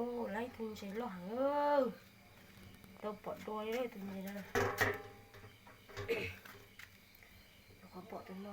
Ub, lawv tus ntses loj heev. Tau pom dua li tus ntses no. Qhov pom tus no.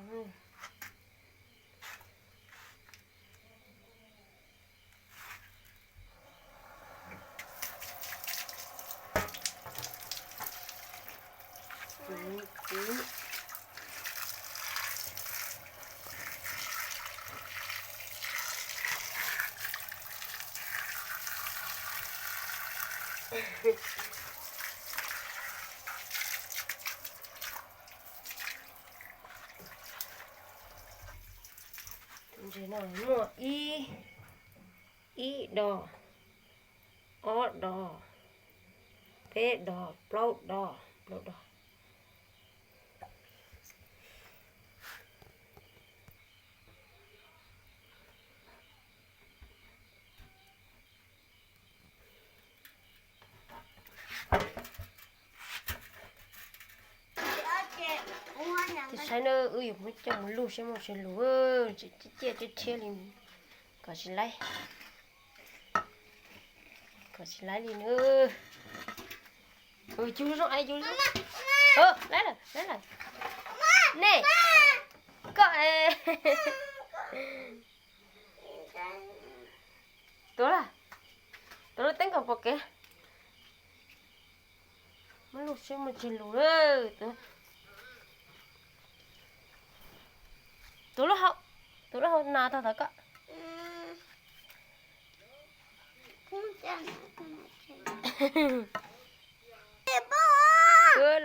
Tus ntses no muaj ib, ib dos, ob dos, peb dos, plaub dos, plaub dos. Tig saib na, wb yuav muab coj mus luj saib muaj tsis lus, ciaj ciaj thiab thiab li, kom tsis laib, kom tsis laib li na. Cug zoo, cug zoo. Laib lawm, laib lawm. Nej, koj, tuav lawm, tuav lub teeb kom pom kev. Muab luj saib muaj tsis lus. Tuav lub hau, tuav lub hau nas tag tom koj.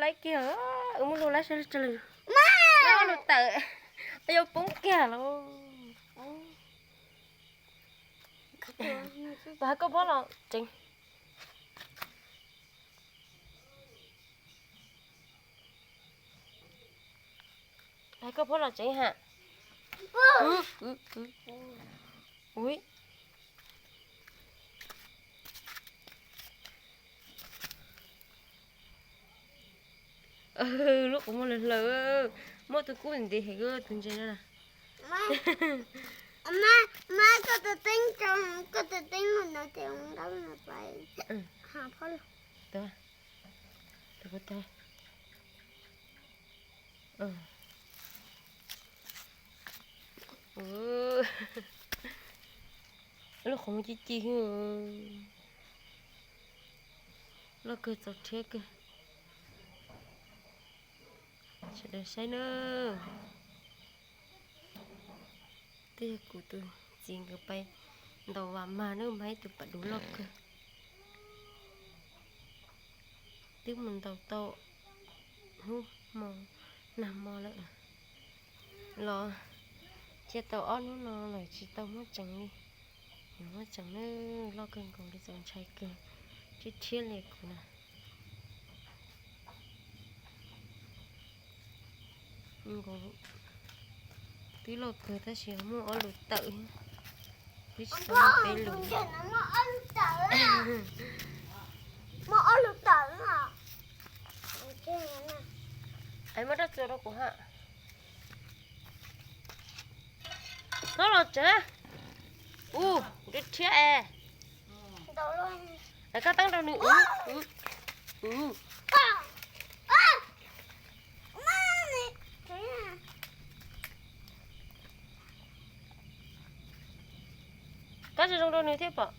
Laib kiag, wb muab luj laib saib tsis lus. Lub tawm, yuav poob kiag los. Tus hais koj phob los tseev. Hais koj phob los tseev ha. Ui. Lub qhov muag hlaws hlaws, muab tus kub nti heev tus ntses na. Mas koj tus teeb, koj tus teeb mus ntawd ces ua ntaub no pais ha phob los. Lub qhov muag ci ci, loj kawg txaus rhiab kawg. Sawv daws saib nawb. Twb yog kuv tus txiv nkawd pais ntaus vas mag na, mag ib tug pas dub loj kawg. Twb mus ntaus tau hnub hmo nag hmo lawm los cia tau ob hnub no lawm tsis tau muab tseev li. Yuav muab tseev na, loj kawg nkaus li txaus ntshai kawg, rhiab rhiab li kuv na. Nkaus twb loj kawg tab sis muaj ob lus tawm, twb tsis tau muaj peb lus. Es muab rab txuas rau kuv ha. Txhob los tsev. Ub, rhiab rhiab es. Es koj teeb rau nws. Koj tsis zoo rau nws thiab pom.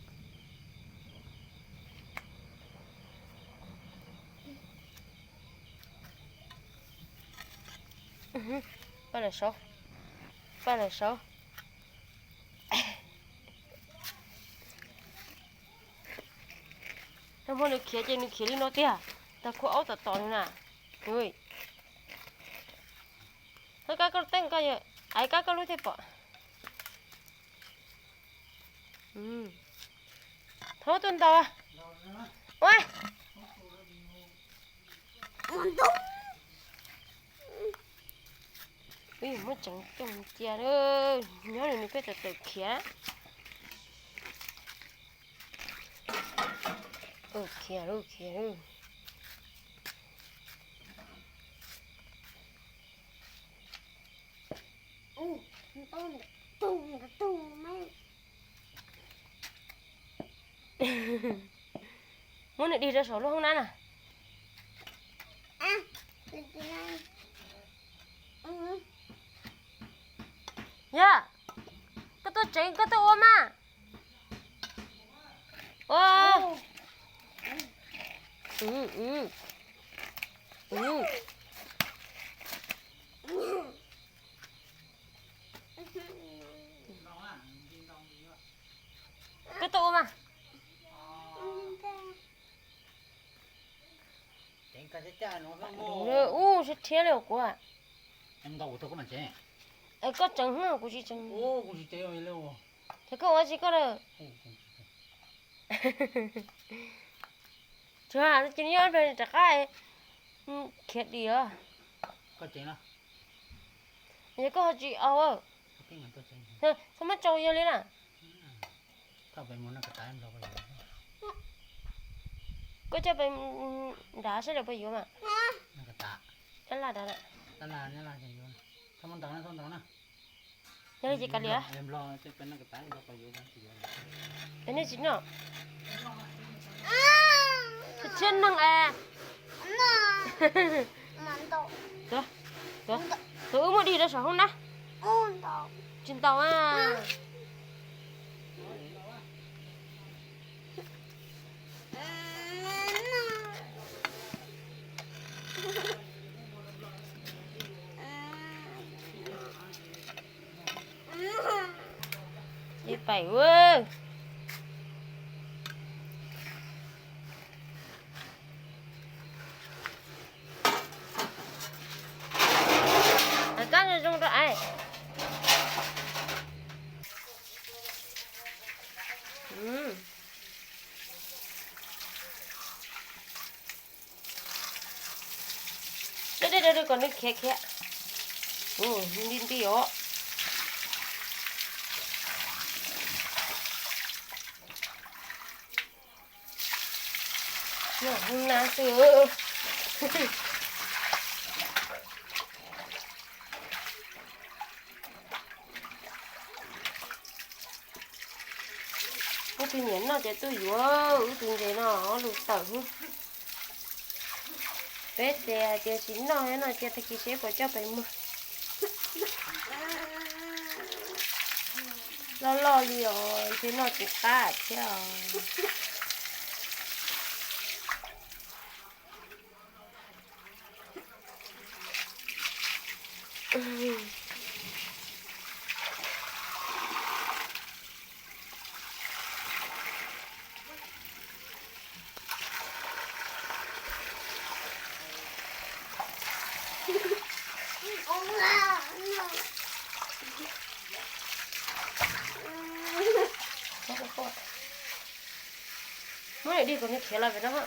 Paj lawm saud, paj lawm saud. Nag hmo nws khiav ces nws khiav li no tiag, tag khua aub tom tom nws na. Hab kab koj teeb koj yawg, aiv kab koj lub thiaj pom. Thaub tuaj ntaus. Ua, muab tseev coj mus cia, nyob li nws pheej tawm tawm khiav. Khiav lawm, khiav lawm. Muab nws dig rau saum lub hoob nab na. Yog, koj tuaj tsev koj tuaj ua mas. Ua. Koj tuaj ua mas. Ub, siab thiab li kuv. Es koj tseev, kuv tsis tseev. Ces koj ua tsis koj lawm. Tsuas ces nws nyob rov qab khiav dim os. Yog koj ho tsis au, txhob muab tsau yog li na. Koj coj pem nrad saib lawv puas yuav mas. Tab laj nrad lawm. Yog li ces kav liam. Peb nej tsis noj. Thiab neeg es. Tus wb muab dig rau saum hoob nab. Tsis ntaus a. Ib pais ua. Kab zoo zoo rau aiv. Dej dej rau kom nws khiav khiav. Nti nti os. Nyob hauv nab xwb. Wb tus niam noj ces tuaj yuav wb tus ntses no lus tawm xwb. Peb tias cia tsis noj no cia tag kis seb puas coj pem muag. Loj loj li os, ntshe noj tsis qab thiab os. Muab nws dig kom nws khiav los pem no.